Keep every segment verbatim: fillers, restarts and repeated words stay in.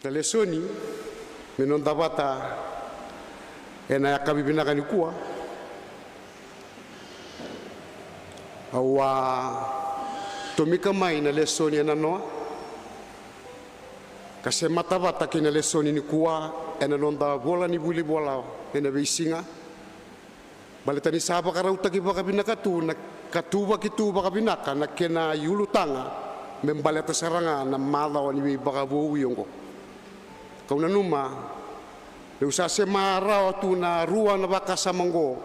Na lesoni me noda vata ena yakavi vinaka nikua. Au a tomika mai na lesoni ena noa ka se matavata kei na lesoni nikua ena noda vola ni vuli vola ena veisiga. Baleta ni sa vakarautaki vakavinaka tu na ka tuvaki tu vakavinaka na kena iulutaga me baleta sara ga na macawa ni veivakavoui oqo. Kau nanuma meu sa sema rawa tu na rua na vakasama oqo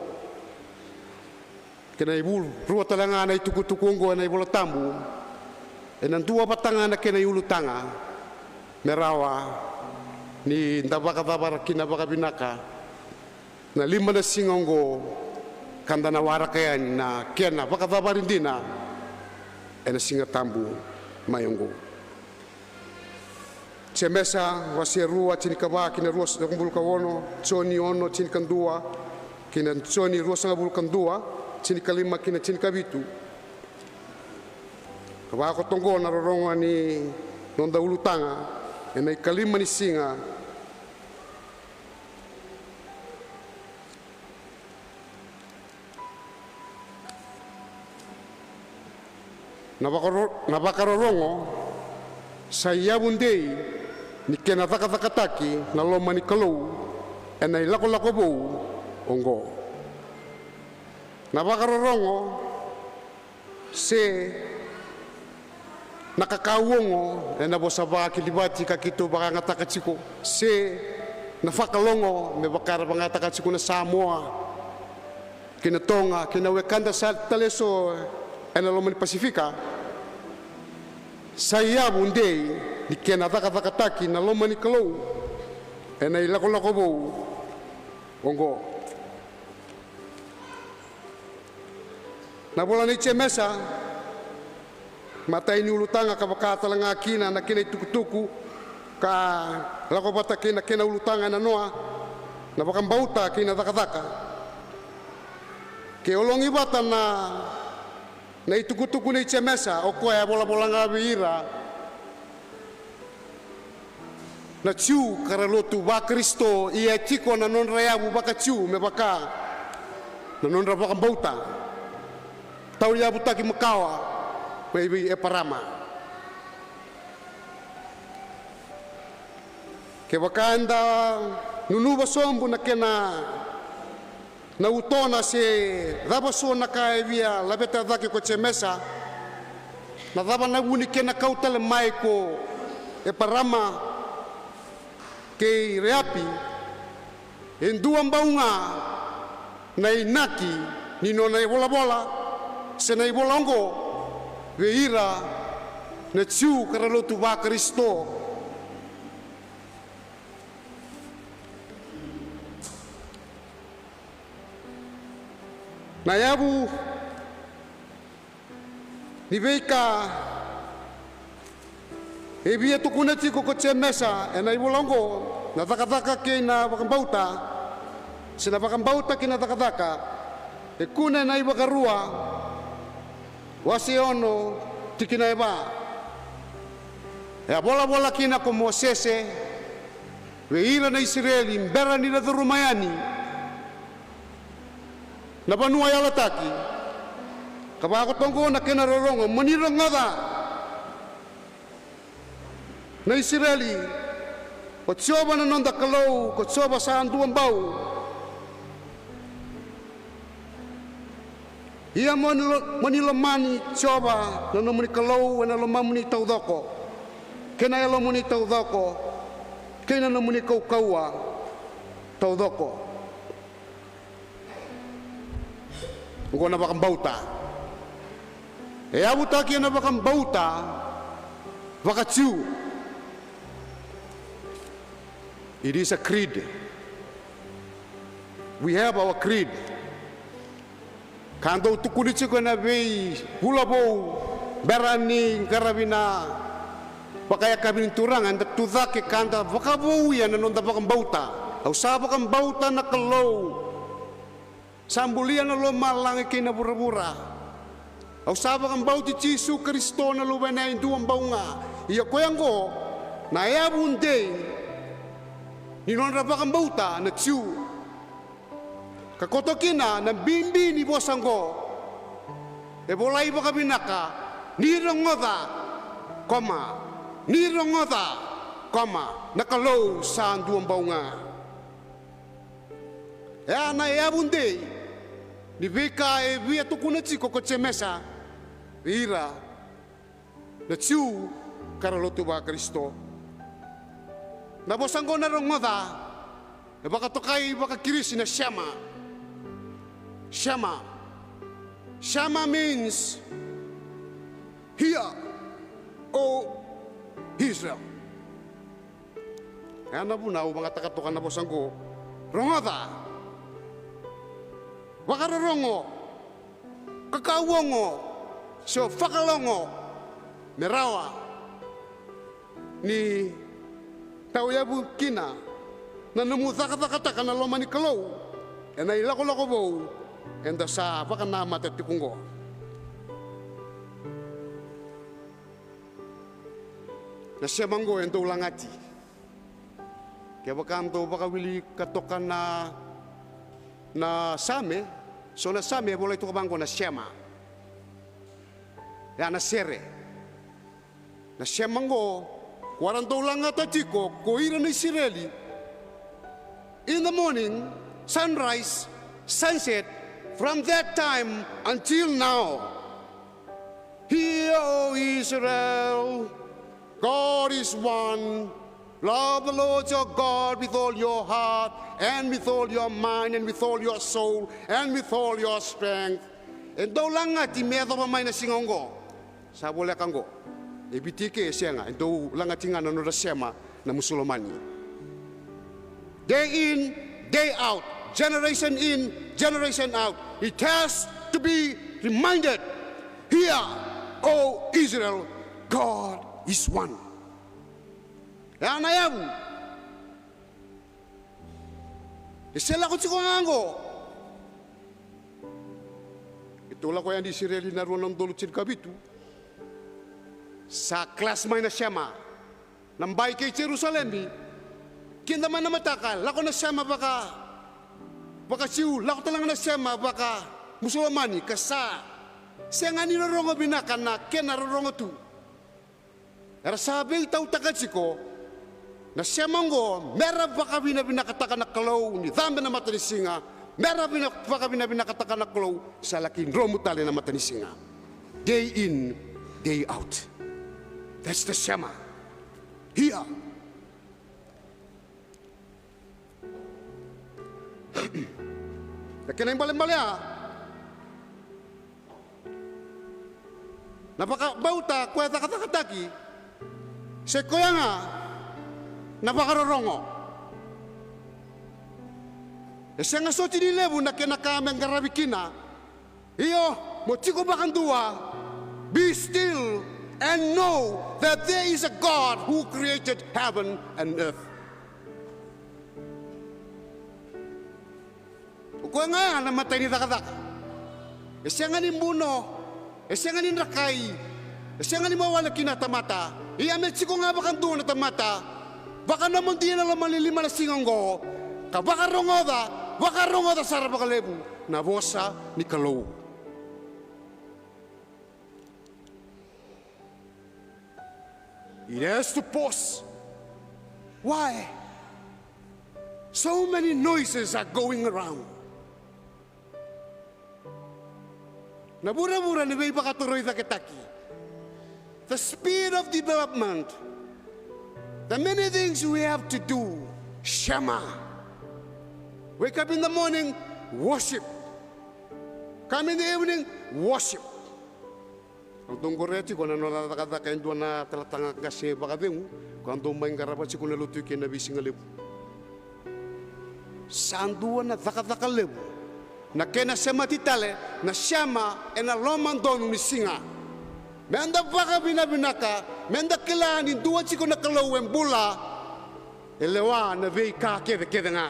kei na ivu rua tale ga na itukutuku oqo ena iVola Tabu ena dua vata ga na kena iulutaga me rawa ni da vakacavara kina vakavinaka na lima na siga oqo ka da na waraka yani na kena vakacavari dina ena Siga Tabu mai oqo. Jemesa wase rua tinikava ki na ruasagavulu ka ono, Joni ono tinikadua ki na Joni ruasagavulu ka dua tinikalima ki na tinikavitu. Ka vakoto oqo na rorogo ni noda ulutaga ena ikalima ni siga. Na vakaro-, na vakarorogo sa iyavu dei ni kena cakacakataki na loma ni Kalou ena ilakolako vou oqo. Na vakarorogo se na kakauogo ena vosa vakilivati ka keitou vakayagataka tiko, se na fakalogo me vaka era vakayagataka tiko na Samoa kei na Toga kei na wekada sa tale eso ena loma ni Pasifika. Sa iyavu dei ni kena cakacakataki na loma ni Kalou ena ilakolako vou oqo. Na vola nei Jemesa, matai ni ulutaga ka vaka tale ga kina na kena itukutuku ka lako vata kei na kena ulutaga ena noa, na vakabauta kei na cakacaka. Ke ologi vata na, na itukutuku nei Jemesa, o koya e volavola ga vei ira na Jiu ka ra lotu vaKarisito, ia e tiko na nodra yavu vakaJiu me vaka na nodra vakabauta tauyavutaki makawa mai vei Eparama. Kevaka eda nunuva sobu na kena na utona se cava so na ka e via laveta cake ko Jemesa, na cava na vu ni kena kau tale mai ko Eparama kei Reapi, e dua bau ga na inaki ni nona ivolavola se na ivola oqo vei ira na Jiu ka ra lotu vaKarisito. Na yavu ni veika e via tukuna tiko ko Jemesa ena ivola oqo, na cakacaka kei na vakabauta, se na vakabauta kei na cakacaka, e kune na iVakarua wase ono tikina e va. E a volavola kina ko Mosese vei ira na Isireli bera ni ra curuma yani na vanua yalataki. Ka vakoto oqo na kena rorogo, mo ni rogoca na Isireli, ko Jiova na noda Kalou, ko Jiova sa dua bau. Ia mo ni lo-, mo ni lomani Jiova na nomuni Kalou ena lomamuni taucoko, kei na yalomuni taucoko, kei na nomuni kaukauwa taucoko. Oqo na vakabauta. E yavutaki ena vakabauta vakaJiu. It is a creed. We have our creed. Ka dau tukuni tiko ena veivula vou, bera ni qaravi na vakayakavi ni Turaga, eda tucake ka da vakavouya na noda vakabauta. Au sa vakabauta na Kalou sa bulia na lomalagi kei na vuravura. Au sa vakabauti Jisu Karisito na Luvena e dua bau ga. Ia koya oqo Na yavu dei ni nodra vakabauta na Jiu, ka koto kina na bibi ni vosa oqo, e volai vakavinaka: Ni rogoca, koma, ni rogoca, koma, na Kalou sa dua bau ga. E a na yavu dei ni veika e via tukuna tiko ko Jemesa vei ira na Jiu ka ra lotu vaKarisito. Na vosa oqo na rogoca e vakatokai vakaKirisi na shema. Shema. Shema means, hear, O Israel. E a na vuna au vagataka toka na vosa oqo: rogoca, vakarorogo, kakauogo, se o vakalogo, me rawa ni tauyavu kina na nomu cakacakataka na loma ni Kalou ena ilakolako vou eda sa vakanamata tiko oqo. Na shema oqo e dau lagati. Kevaka dou vakawilika toka na, na Same, so na Same e volai toka vaqo na shema. E a na sere. Na shema oqo ko era dau lagata tiko ko ira na Isireli. In the morning, sunrise, sunset, from that time until now. Hear, O Israel, God is one. Love the Lord your God with all your heart, and with all your mind, and with all your soul, and with all your strength. E dau lagati me yacova mai na siga oqo. Sa voleka oqo. E Viti ke e sega, e dau lagati ga na nodra shema na Musulomani. Day in, day out, generation in, generation out. It has to be reminded. Hear, O Israel, God is one. E a na yavu. E se lako tiko ga oqo. E tou lako yani Isireli na rua na udolu tinikavitu. Sa clash mai na shema. Na bai kei Jerusalemi, kida mai na mataka, lako na shema vaka, vaka Jiu, lako tale ga na shema vaka Musulomani, ka sa sega ni rorogo vinaka na kena rorogo tu. Era sa veitautaka tiko na shema oqo, mera vakavinavinakataka na Kalou ni cabe na matanisiga, mera vina, vakavinavinakataka na Kalou sa laki dromu tale na matanisiga. Day in, day out. That's the shema. Hear. Na kena ibalebale ya, na vakabauta ko e cakacakataki, se koya ga na vakarorogo. E sega soti ni levu na kena ka me qaravi kina. Io, mo tiko vakadua. Be still and know that there is a God who created heaven and earth. O koya ga ya na imatai ni cakacaka. E sega ni buno, e sega ni drakai, e sega ni mawale kina na tamata. Ia me tiko ga vakadua na tamata, vakanomodi ena loma ni lima na siga oqo, ka vakarogoca, vakarogoca sara vakalevu na vosa ni Kalou. It has to pause. Why? So many noises are going around. Na vuravura ni veivakatorocaketaki. The speed of development. The many things we have to do. Shema. Wake up in the morning, worship. Come in the evening, worship. Au dau qorea tiko na nona cakacaka e dua na talatala qase vakacegu, ko a dau mai qarava tiko na lotu kei na veisiga levu. Sa dua na cakacaka levu na kena semati tale na shema ena lomadonu ni siga. Meda vakavinavinaka, meda kila ni dua tiko na Kalou e bula, e lewa na veika kecekece ga.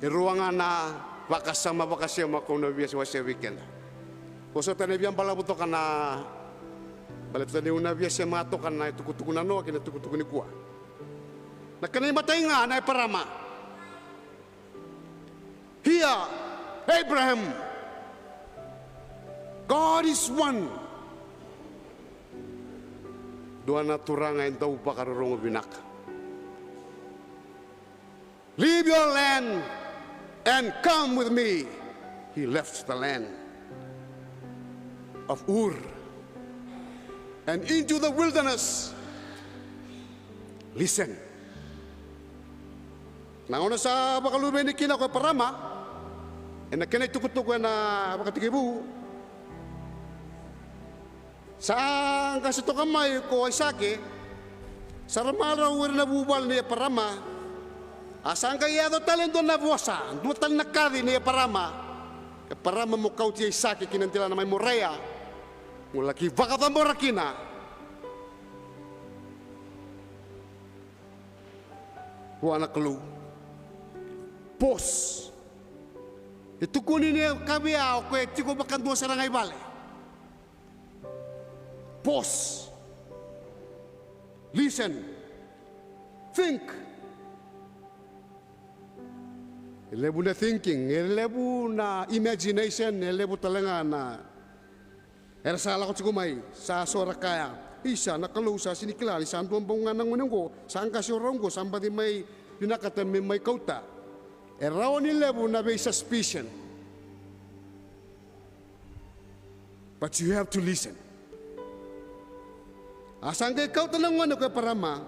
E rua ga na vakasama vakasema kau na via wasea vei keda. Vosota na via balavu toka na, baleta niu na via sema toka na itukutuku nanoa kei na itukutuku nikua. Na kena imatai ga na Eparama. Hear, Abraham, God is one. Dua na Turaga e dau vakarorogo vinaka. Leave your land and come with me. He left the land of Ur and into the wilderness. Listen. Na gauna sa vakaluveni kina ko Eparama ena kena itukutuku ena Vakatekivu, sa qase toka mai ko Aisake, sa ra marau ira na vuvale nei Eparama. A sa qai yaco tale e dua na vosa, dua tale na kaci nei Eparama. Eparama, mo kauti Aisake ki na delana mai Moraia, mo laki vakacabora kina vua na Kalou. Pause. E tukuni ni kavia o koya e tiko vakadua sara ga i vale. Pause. Listen. Think. E levu na thinking, e levu na imagination, e levu tale ga na era sa lako tiko mai, sa so ra kaya, isa, na Kalou sa sini kila ni sa dua bau ga na gone oqo, sa qase o rau oqo, sa baci mai vinakata me mai kauta. E rawa ni levu na vei suspicion. But you have to listen. A sa qai kauta na gone ko Eparama,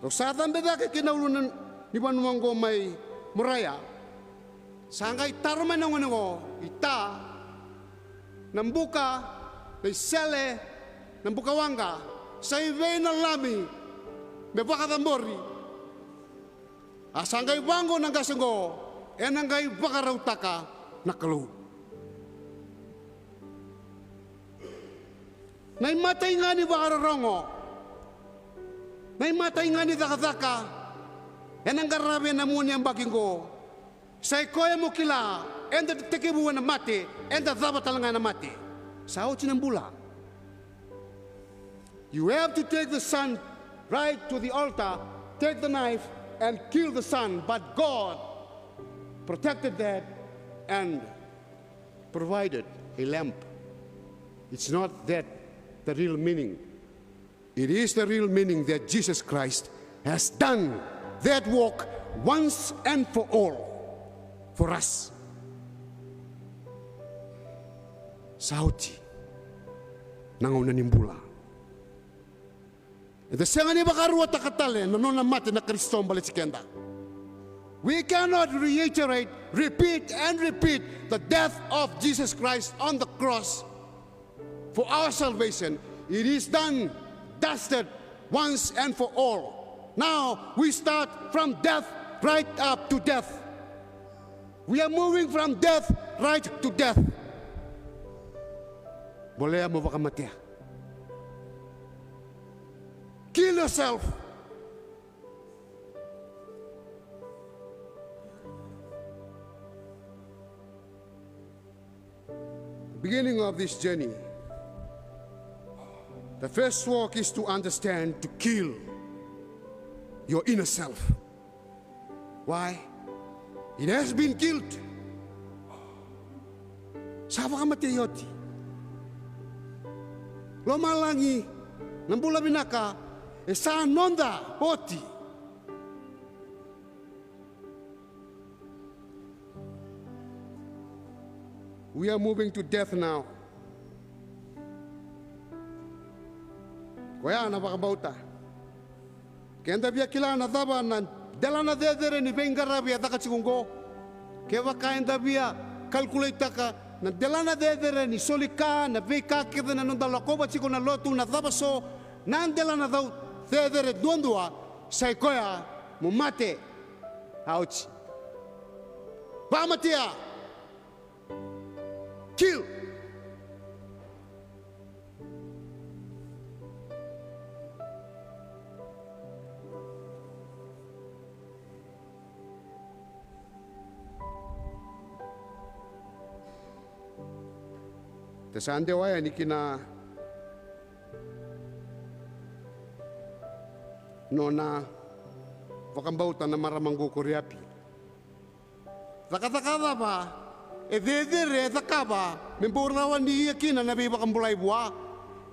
rau sa cabe cake ki na ulu ni vanua oqo mai Moraia. Sa qai taro mai na gone oqo, ita, na buka, na isele, na buka waqa, sa i vei na lami me vakacabori? A sa qai vaqo na qase oqo, ena qai vakarautaka na Kalou. Na imatai ga ni vakarorogo, na imatai ga ni cakacaka ena qaravi ena mua ni yabaki oqo, sa i koya mo kila, eda tekivu ena mate, eda cava tale ga ena mate. Sa oti na bula. You have to take the son right to the altar, take the knife and kill the son. But God protected that and provided a lamb. It's not that the real meaning. It is the real meaning that Jesus Christ has done that work once and for all for us. Sa oti na gauna ni bula. Eda sega ni vakaruataka tale na nona mate na Karisito baleti keda. We cannot reiterate, repeat and repeat the death of Jesus Christ on the cross for our salvation. It is done, dusted once and for all. Now we start from death right up to death. We are moving from death right to death. Bolea mo vakamatea. Kill yourself. The beginning of this journey, the first walk is to understand, to kill your inner self. Why? It has been killed. Sa vakamatei oti. Lomalagi, na bula vinaka, e sa noda oti. We are moving to death now. Koya na vakabauta. Keda via kila na cava na delana cecere ni veiqaravi e caka tiko oqo. Kevaka eda via kalkuletaka na delana cecere ni soli ka, na veika kece na noda lakova tiko na lotu, na cava so, na delana cau cecere duadua, sa i koya mo mate. Ouch. Vakamatea. Kill. E sa dewa yani ki na nona vakabauta na marama qo ko Reapi. Cakacaka cava e cecere e cakava me bau rawa ni ia kina na veivakabulai vua?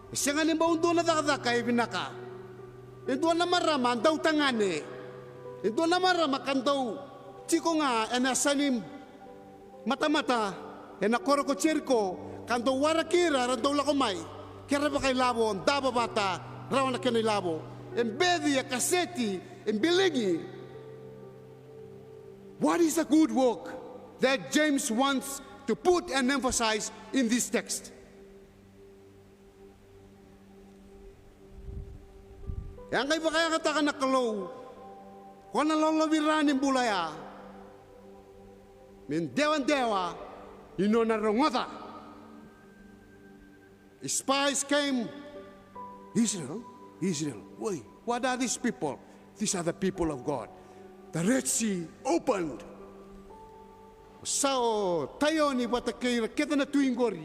E sega ni bau dua na cakacaka e vinaka. E dua na marama dautagane. E dua na marama ka dau tiko ga ena yasa ni matamata ena koro ko Jeriko, ka dau waraki ira era dau lako mai, ke ra vakailavo, davo vata, rawa na kena ilavo. E beci, e kaseti, e biligi. What is a good work that James wants to put and emphasize in this text? E a qai vakayagataka na Kalou ko na lolovira ni bula ya me dewadewa ni nona rogoca. Spies came. Israel, Israel, oi, what are these people? These are the people of God. The Red Sea opened. Sa o Taioni vata kei ira kece na tui qori,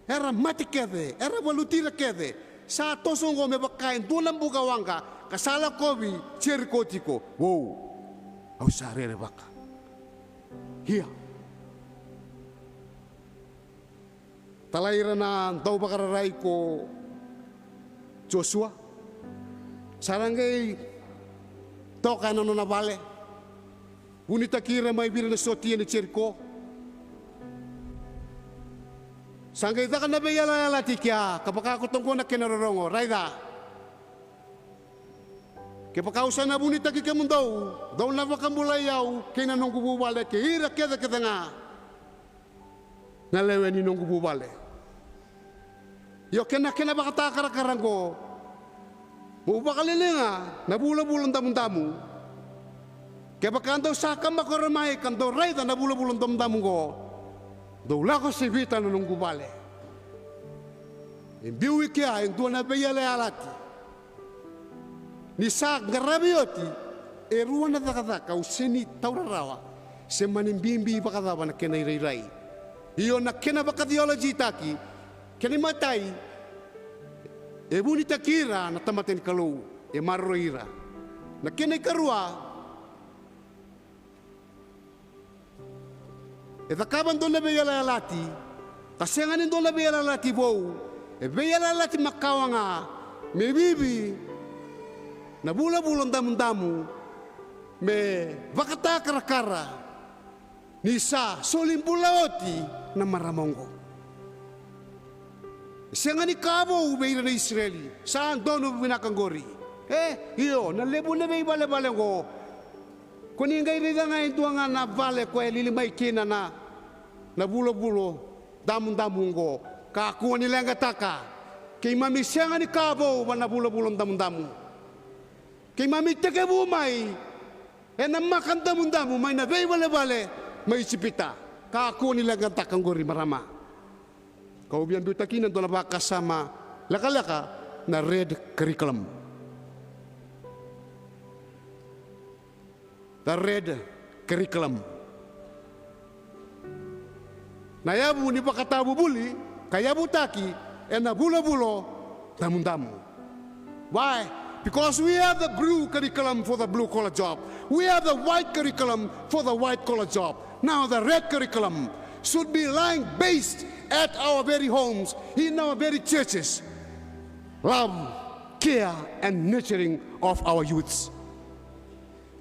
era mate kece, era valuti ira kece. Sa toso oqo me vaka e dua na buka waqa ka sa lakovi Jeriko tiko. Wow. Au sa rerevaka. Ia, talai ira na dauvakararai ko Josua. Sa ra qai toka ena nona vale, vunitaki ira mai vei ira na sotia ni Jeriko. Sa qai caka na veiyalayalati kea, ka vaka koto oqo na kena rorogo, raica. Kevaka au sa na vunitaki kemudou, dou na vakabulai au kei na noqu vuvale kei ira kecekece ga na lewe ni noqu vuvale. Io, kena, kena vakatakarakara oqo, mo vakaliliga na vulavula damudamu. Kevaka dou sa kamakoro mai ka dou raica na vulavula damudamu oqo, dou lako sivita na noqu vale. E biu i kea e dua na veiyalayalati. Ni sa qaravi oti e rua na cakacaka, au sega ni taura rawa se mani bibi vakacava na kena irairai. Io, na kena vakatheolojitaki, kena imatai, e vunitaki ira na tamata ni Kalou, e maroroi ira. Na kena ikarua, e cakava dua na veiyalayalati, ka sega ni dua na veiyalayalati vou, e veiyalayalati makawa ga, me vivi na vulavula damudamu, me vakatakarakara ni sa soli bula oti na marama oqo. E sega ni ka vou vei ira na Isireli, sa donu vinaka oqori. E, io, na levu na veivalevale oqo. Ko ni qai raica ga e dua ga na vale ko e lili mai kina na, na vulavula damudamu oqo. Kakua ni leqataka. Keimami sega ni ka vou va na vulavula damudamu. Keimami tekivu mai ena maka damudamu mai na veivalevale mai Ijipita. Kakua ni leqataka oqori, marama. Kau via biuta kina dua na vakasama lekaleka, na red curriculum. The red curriculum. Na yavu ni vakatavuvuli ka yavutaki ena vulavula damudamu. Why? Because we have the blue curriculum for the blue collar job. We have the white curriculum for the white collar job. Now the red curriculum should be lying based at our very homes, in our very churches. Love, care, and nurturing of our youths.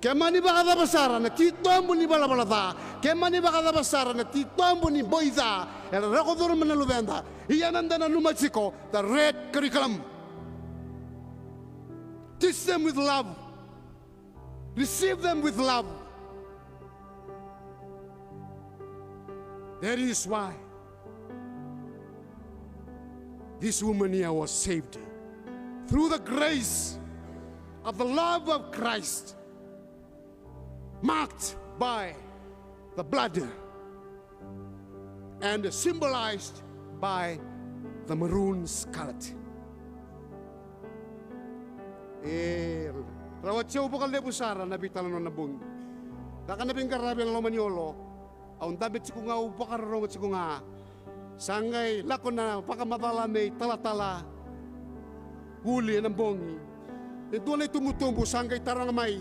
Ke mani vakacava sara na titobu ni valavala ca, ke mani vakacava sara na titobu ni boi ca era rogo curuma na luveda, ia na da nanuma tiko, the red curriculum. Teach them with love. Receive them with love. That is why this woman here was saved through the grace of the love of Christ, marked by the blood and symbolized by the maroon scarlet. E rawati au vakalevu sara na veitalanoa na bogi. Caka na veiqaravi ena loma ni olo. Au dabe tiko ga, au vakarorogo tiko ga. Sa qai lako na vakamacala me italatala vuli ena bogi. E dua na itubutubu sa qai taroga mai,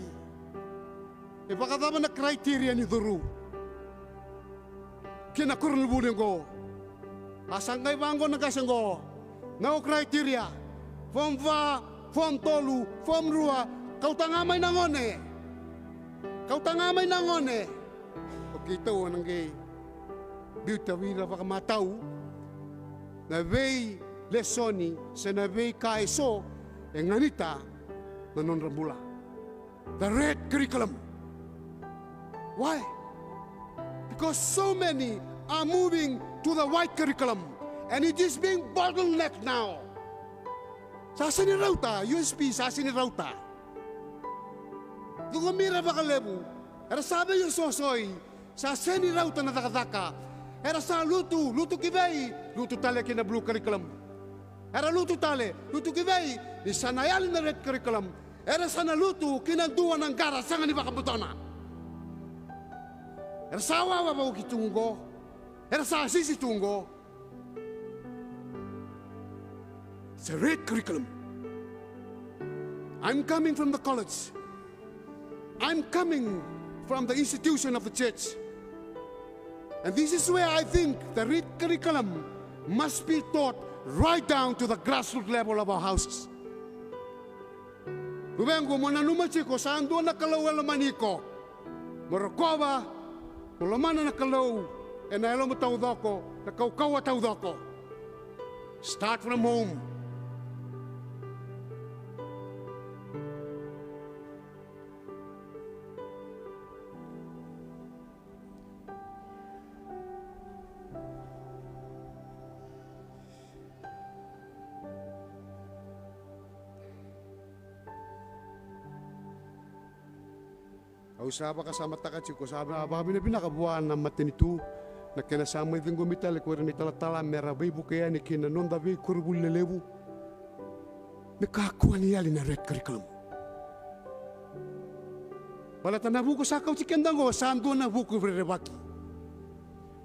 e vakacava na criteria ni curu ki na koronivuli oqo? A sa qai vaqo na qase oqo, na criteria, form va, form tolu, form rua, kauta ga mai na gone. Kauta ga mai na gone. O keitou na qai biuta vei ira vakamatau na veilesoni se na veika eso e ganita na nodra bula. The red curriculum. Why? Because so many are moving to the white curriculum and it is being bottlenecked now. Sa sega ni rauta, U S P sa sega ni rauta. Cuqumi ira vakalevu, era sa veiososoi, sa sega ni rauta na cakacaka. Era sa lutu, lutu ki vei? Lutu tale ki na blue curriculum. Era lutu tale, lutu ki vei? Ni sa na yali na red curriculum, era sa na lutu ki na dua na qara sega ni vakabutona. Era sa wawa vauki tu qo. Era sa sisi tu qo. It's a red curriculum. I'm coming from the college. I'm coming from the institution of the church. And this is where I think the red curriculum must be taught right down to the grassroots level of our houses. Luvequ, mo nanuma tiko, sa dua na Kalou e lomani iko. Mo rokova, mo lomana na Kalou ena yalomu taucoko, na kaukauwa taucoko. Start from home. Au sa vakasamataka tiko, sa va- vakavinavinaka vua na matanitu, na kena sa mai ciqomi tale ko ira na italatala me ra veivuke yani ki na noda veikoronivuli lelevu. Me kakua ni yali na red curriculum. Baleta na vuku sa kauti keda oqo sa dua na vuku rerevaki.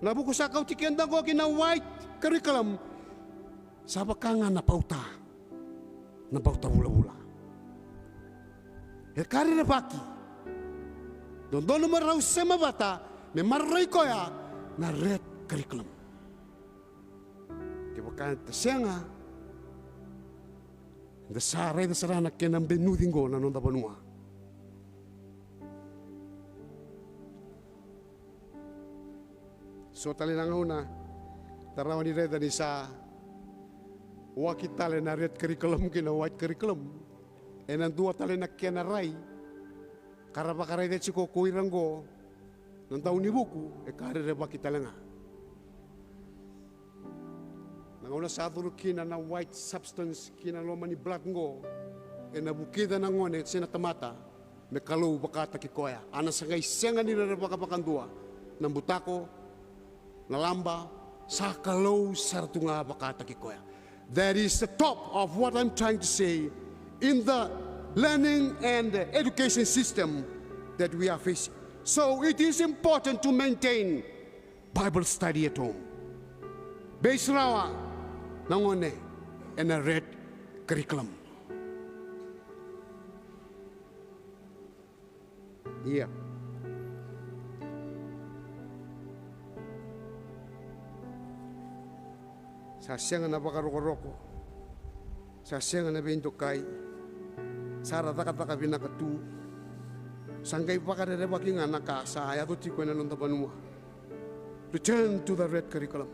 Na vuku sa kauti keda oqo ki na white curriculum sa vaka ga na pauta, na pauta vulavula. E ka rerevaki. Dodonu me rau sema vata me maroroi koya na red curriculum. Kevaka eda sega, eda sa raica sara na kena benuci qo na noda vanua. So tale na gauna da rawa ni raica ni sa waki tale na red curriculum ki na white curriculum. Ena dua tale na kena rai ka ra vakaraica tiko ko ira qo na daunivuku, e ka rerevaki tale ga. Na gauna sa curu kina na white substance ki na loma ni blood qo, ena vukica na gone se na tamata me Kalou vakataki koya. A na sa qai sega ni rerevaka vakadua na butako, na laba, sa Kalou sara tu ga vakataki koya. That is the top of what I'm trying to say in the learning and education system that we are facing. So it is important to maintain Bible study at home. Base rawa na gone ena red curriculum. Ia, sa sega na vakarokoroko, sa sega na veidokai, sa ra cakacaka vinaka tu, sa qai vakarerevaki ga na ka sa yaco tiko ena noda vanua. Return to the red curriculum.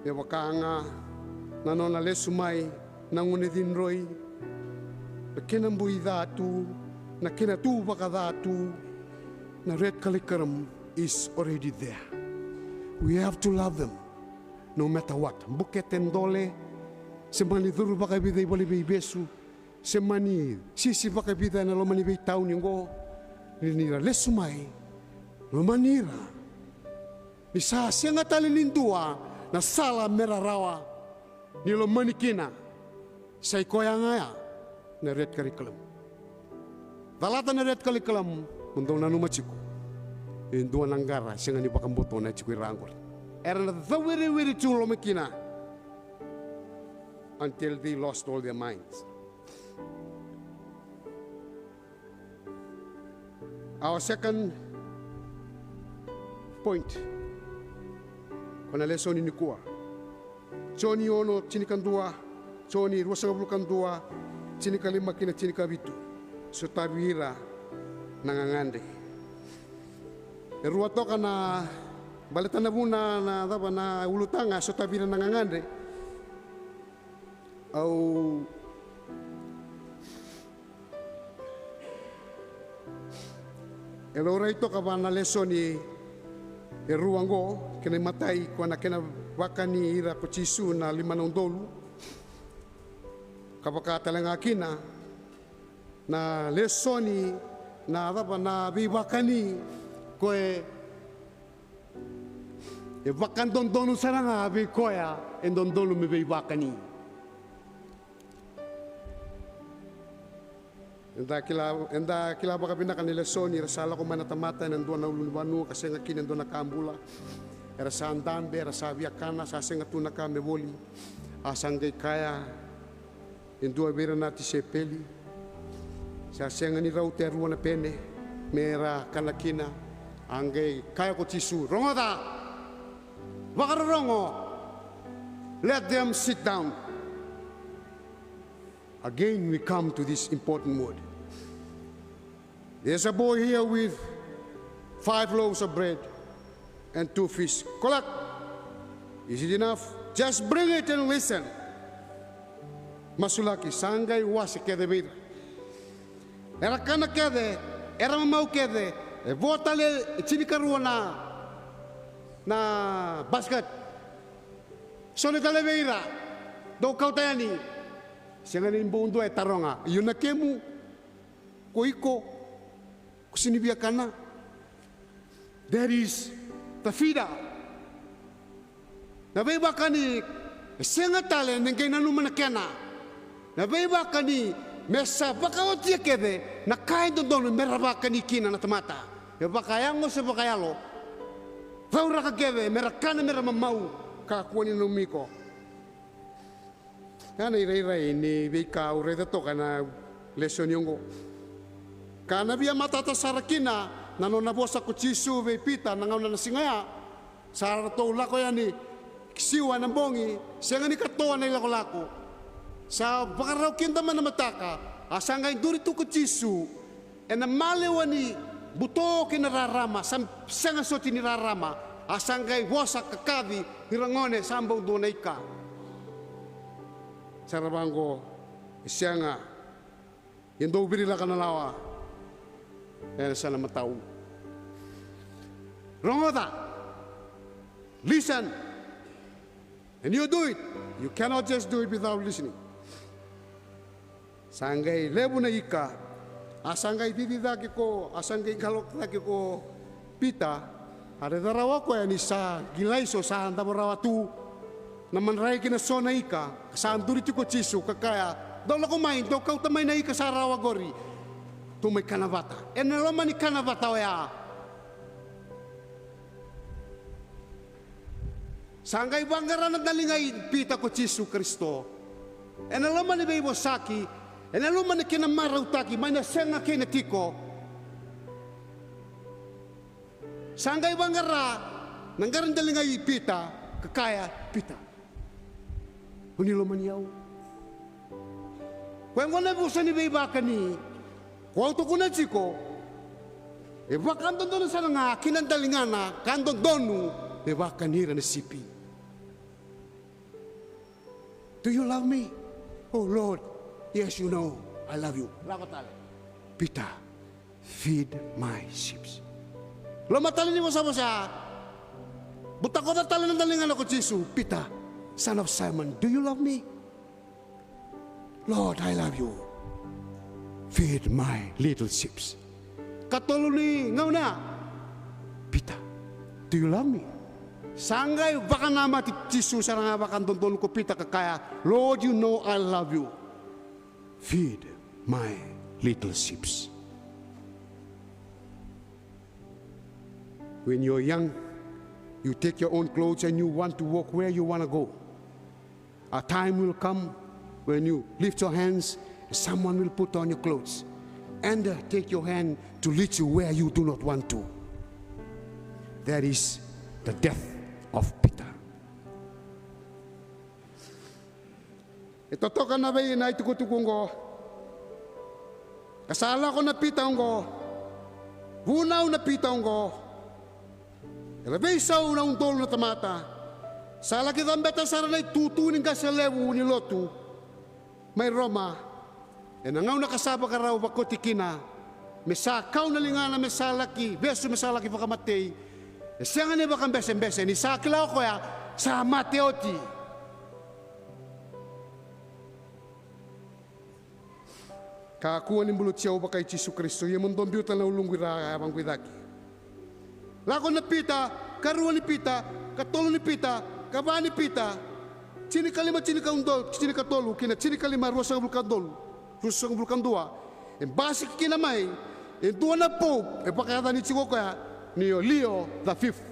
Me vaka ga na nona lesu mai na gone cidroi, na kena boi ca tu, na kena tu vakaca tu, na red curriculum is already there. We have to love them no matter what. Bukete dole, se mani curu vakavica i valeniveivesu, se mani sisi vakavica ena loma ni veitauni oqo, ni ra lesu mai, lomani ira. Ni sa sega tale ni dua na sala me ra rawa ni lomani kina, sa i koya ga ya na red curriculum. Calata na red curriculum, mo dou nanuma tiko, e dua na qara sega ni vakabotona tiko i ra qori. Era na cawiriwiri tu loma kina until they lost all their minds. Our second point, ko na lesoni nikua. Joni ono tinikadua, Joni ruasagavulu ka dua, tinikalima ki na tinikavitu. Sotavi ira na gagadre. E rua toka na, baleta na vuna na cava na ulutaga, sotavi ira na gagadre. Au E laurai toka va na lesoni e rua oqo, kena imatai ko na kena vakani ira ko Jisu na lima na udolu. Ka vaka tale ga kina na lesoni na cava na veivakani ko e, e vakadodonu sara ga vei koya e dodonu me veivakani. Eda kila, eda kila vakavinaka na lesoni, era sa lako mai na tamata ena dua na ulunivanua ka sega kina e dua na ka bula. Era sa dabe, era sa viakana, sa sega tu na ka me voli. A sa qai kaya e dua vei ira na tisaipeli, sa sega ni rauta e rua na pene me ra kana kina. A qai kaya ko Jisu, rogoca, vakarorogo, let them sit down. Again, we come to this important word. There's a boy here with five loaves of bread and two fish. Kolak, is it enough? Just bring it and listen. Masulaki, sa qai wase kece vei ira. Era kana kece, era mamau kece, e vo tale e tinikarua na, na basket. So na tale vei ira, dou kauta yani. Sega ni bau dua e taroga, io na kemu, ko iko, ko sini via kana. That is the feeder. Na veivakani e sega tale ni qai nanuma na kena. Na veivakani me sa vakaotia kece na ka e dodonu me ra vakani kina na tamata. E vakayago se vakayalo. Cauraka kece me ra kana me ra mamau. Kakua ni nanumi iko. Ya na irairai ni veika au raica toka na lesoni oqo. Ka na via matata sara kina na nona vosa ko Jisu vei Pita na gauna na siga ya. Sa ratou lako yani siwa ena bogi, sega ni katoa na ilakolako. Sa vakarau kida mai na mataka, a sa qai duri tu ko Jisu. Ena maliwa ni buto kei na rarama, sa sega soti ni rarama, a sa qai vosa ka kaci ni ra gone sa bau dua na ika. Sa ra vaqo, e sega, ia dou virilaka na lawa. Ena sa na matau. Rogoca. Listen. And you do it. You cannot just do it without listening. Sa qai levu na ika, a sa qai cici cake ko, a sa qai qalo cake ko Pita, a raica rawa o koya ni sa qilaiso, sa davo rawa tu na madrai kei na so na ika, sa duri tiko Jisu ka kaya, dou lako mai, dou kauta mai na ika sa rawa qori. Tou mai kana vata. Ena loma ni kana vata oya. Sa qai vaqara na daliga i Pita ko Jisu Karisito. Ena loma ni veivosaki, ena loma ni kena marautaki, mai na sega kei na tiko. Sa qai vaqara na qara daliga i Pita, ka kaya, Pita. O ni lomani au. Koya gona e vosa ni veivakani. Ko au tukuna tiko. E vakadodonu sara ga kina daligana ka dodonu me vakani ira na sipi. Do you love me? Oh Lord, yes you know I love you. Lako tale. Pita. Feed my sheep. Loma tale ni vosavosa. Butakoca tale na daligana ko Jisu. Pita, son of Simon, do you love me? Lord, I love you. Feed my little sheep. Katolu ni gauna. Pita, do you love me? Sa qai vakanamati Jisu sara ga vakadodonu ko Pita ka kaya, Lord, you know I love you. Feed my little sheep. When you're young, You take your own clothes and you want to walk where you want to go. A time will come when you lift your hands and someone will put on your clothes and uh, take your hand to lead you where you do not want to. That is the death of Peter. E totoka na vei na itukutuku oqo. Ka sa lako na Pita oqo. Vunau na Pita oqo. Era veisau na udolu na tamata. Sa laki cabeta sara na itutu ni qase levu ni lotu mai Roma. Ena gauna ka sa vakarau vakoti kina me sa kau na ligana, me sa laki vesu, me sa laki vakamatei. E sega ni vakabesebese ni sa kila o koya sa mate oti. Kakua ni buluti au, vakai Jisu Karisito, ia mo dou biuta na uluqu i ra, a yavaqu i cake. Lako na Pita, karua ni Pita, katolu ni Pita, kava ni Pita, tinikalima, tinikaudolu, tinikatolu kei na tinikalima, ruasagavulu ka dolu, ruasagavulu ka dua. E basika kina mai e dua na pope e vakayacani tiko o koya ni o Leo the fifth.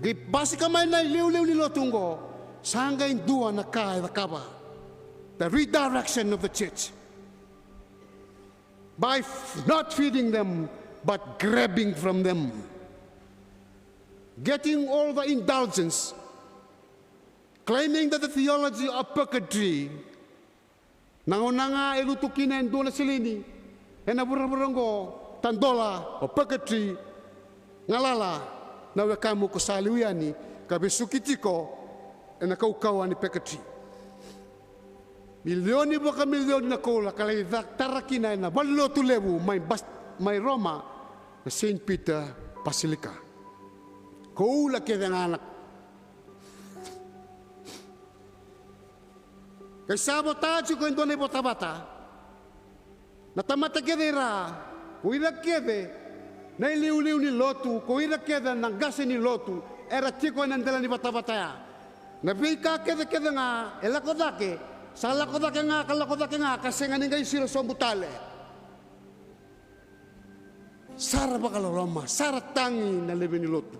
Qai basika mai na iliuliu ni lotu oqo, sa qai dua na ka e cakava. The redirection of the church. By f- not feeding them, but grabbing from them. Getting all the indulgence. Claiming that the theology of purgatory. Na gauna ga e lutu kina e dua na silini ena vuravura oqo, tadola o purgatory, galala na wekamu ko sa liu yani ka vesuki tiko ena kaukauwa ni purgatory. Milioni vakamilioni na koula ka lai ca- tara kina ena valenilotu levu mai Bas- mai Roma, na Saint Peter Basilica. Koula kece ga na Kai sa vota tiko e dua na ivotavota. Na tamata kece i ra, ko ira kece na iliuliu ni lotu, ko ira kece na qase ni lotu, era tiko ena dela ni vatavata ya. Na veika kecekece ga e lako cake, sa lako cake ga ka lako cake ga ka sega ni qai siro sobu tale. Sa ra vakaloloma, sa ra tagi na lewe ni lotu.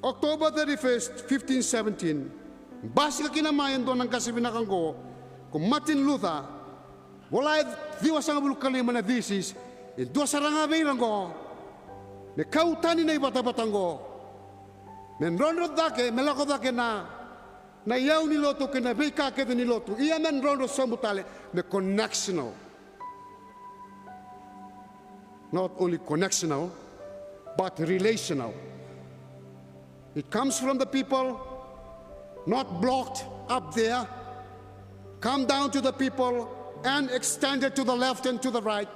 October thirty-first, fifteen seventeen, basika kina mai e dua na qase vinaka oqo ko Martin Luther. Vola e ciwasagavulu ka lima na thesis, e dua sara ga vei ira oqo me kau tani na ivatavata oqo. Me drodro cake, me lako cake na na iyau ni lotu kei na veika kece ni lotu. Ia me drodro sobu tale, me connectional. Not only connectional, but relational. It comes from the people, not blocked up there. Come down to the people and extended to the left and to the right.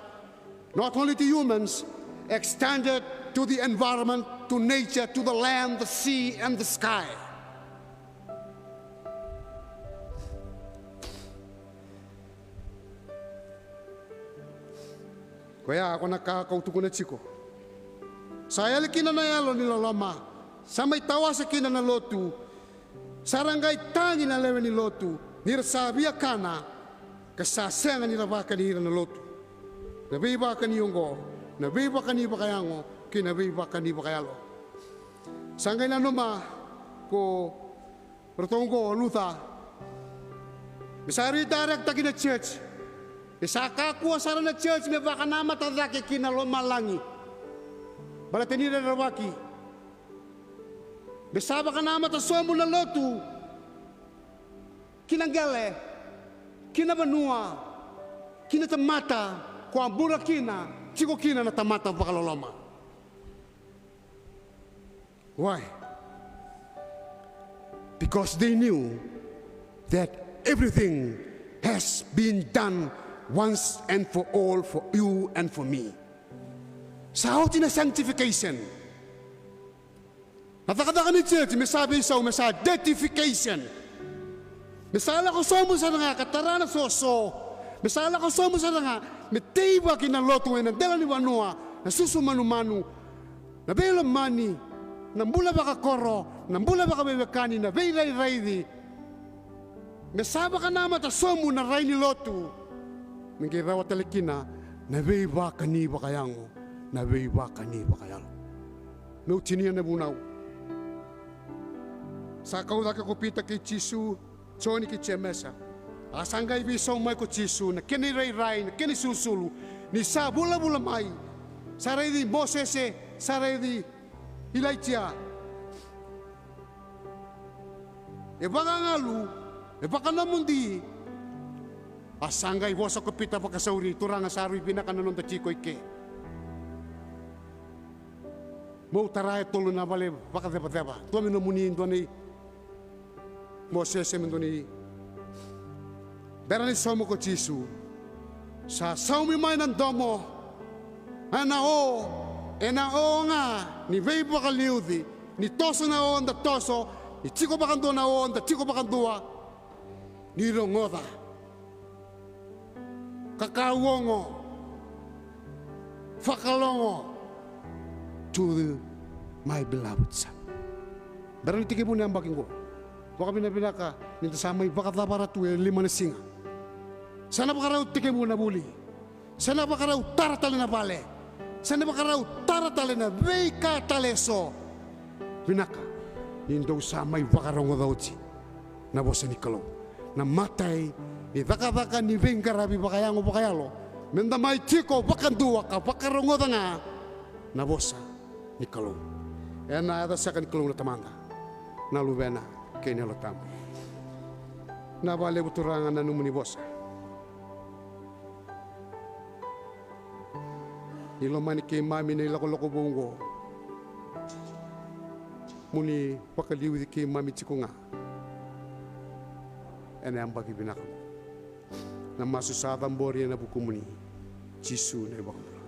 Not only to humans, extended to the environment, to nature, to the land, the sea, and the sky. Koya ko na ka kau tukuna tiko. Sa yali kina na yalo ni loloma. Sa mai tawase kina na lotu. Sa ra qai tagi na lewe ni lotu ni ra sa via kana, ka sa sega ni ra vakani ira na lotu. Na veivakani oqo, na veivakani vakayago kei na veivakani vakayalo. Sa qai nanuma ko ratou oqo o Luther me sa redirectaki na church. E sa kakua sara na church me vakanamata cake ki na lomalagi. Baleta ni rerevaki. Me sa vakanamata sobu na lotu ki na qele, ki na vanua, ki na tamata ko a bula kina, tiko kina na tamata vakaloloma. Why? Because they knew that everything has been done once and for all for you and for me. Sa oti na sanctification. Na cakacaka ni church me sa veisau, me sa deification. Me sa lako sobu sara ga ka tara na soso. Me sa lako sobu sara ga me teivaki na lotu ena dela ni vanua, na susu manumanu, na veilomani, na bula vakakoro, na bula vakaveiwekani, na veirairaici. Me sa vakanamata sobu na rai ni lotu. Me qai rawa tale kina na veivakani vakayago, na veivakani vakayalo. Meu tinia na vunau. Sa kau cake ko Pita kei Jisu, Joni kei Jemesa. A sa qai veisau mai ko Jisu, na kena irairai, na kena isulusulu, ni sa vulavula mai. Sa raici Mosese, sa raici Ilaija. E vakagalu, e vakanomodi. A sa qai vosa ko Pita vakasauri, Turaga, sa rui vinaka na noda tiko i ke. Meu tara e tolu na vale vakacevaceva. Dua me nomuni, dua nei Mosese, me dua nei. Bera ni sauma ko Jisu, sa saumi mai na domo. Ena o, ena o ga ni veivakaliuci, ni toso na o da toso, ni tiko vakadua na o da tiko vakadua, ni rogoca. Kakauogo, vakalogo, to my beloved son. Bera ni tekivu na yabaki qo, vakavinavinaka ni da sa mai vakacavara tu e lima na siga. Sa na vakarau tekivu na vuli. Sa na vakarau tara tale na vale. Sa na vakarau tara tale na veika tale eso. Vinaka ni dou sa mai vakarogoca oti na vosa ni Kalou. Na imatai ni cakacaka ni veiqaravi vakayago vakayalo, me da mai tiko vakadua ka vakarogoca ga na vosa ni Kalou. Ena yaca saka ni Kalou na Tamada, na Luvena kei na Yalo Tabu. Na vakalevu Turaga na nomuni vosa. Ni lomani keimami na ilakolako vou oqo. Mo ni vakaliuci keimami tiko ga ena yabaki vinaka oqo. Na masu sa cabori ena vukumuni, Jisu na iVakabula.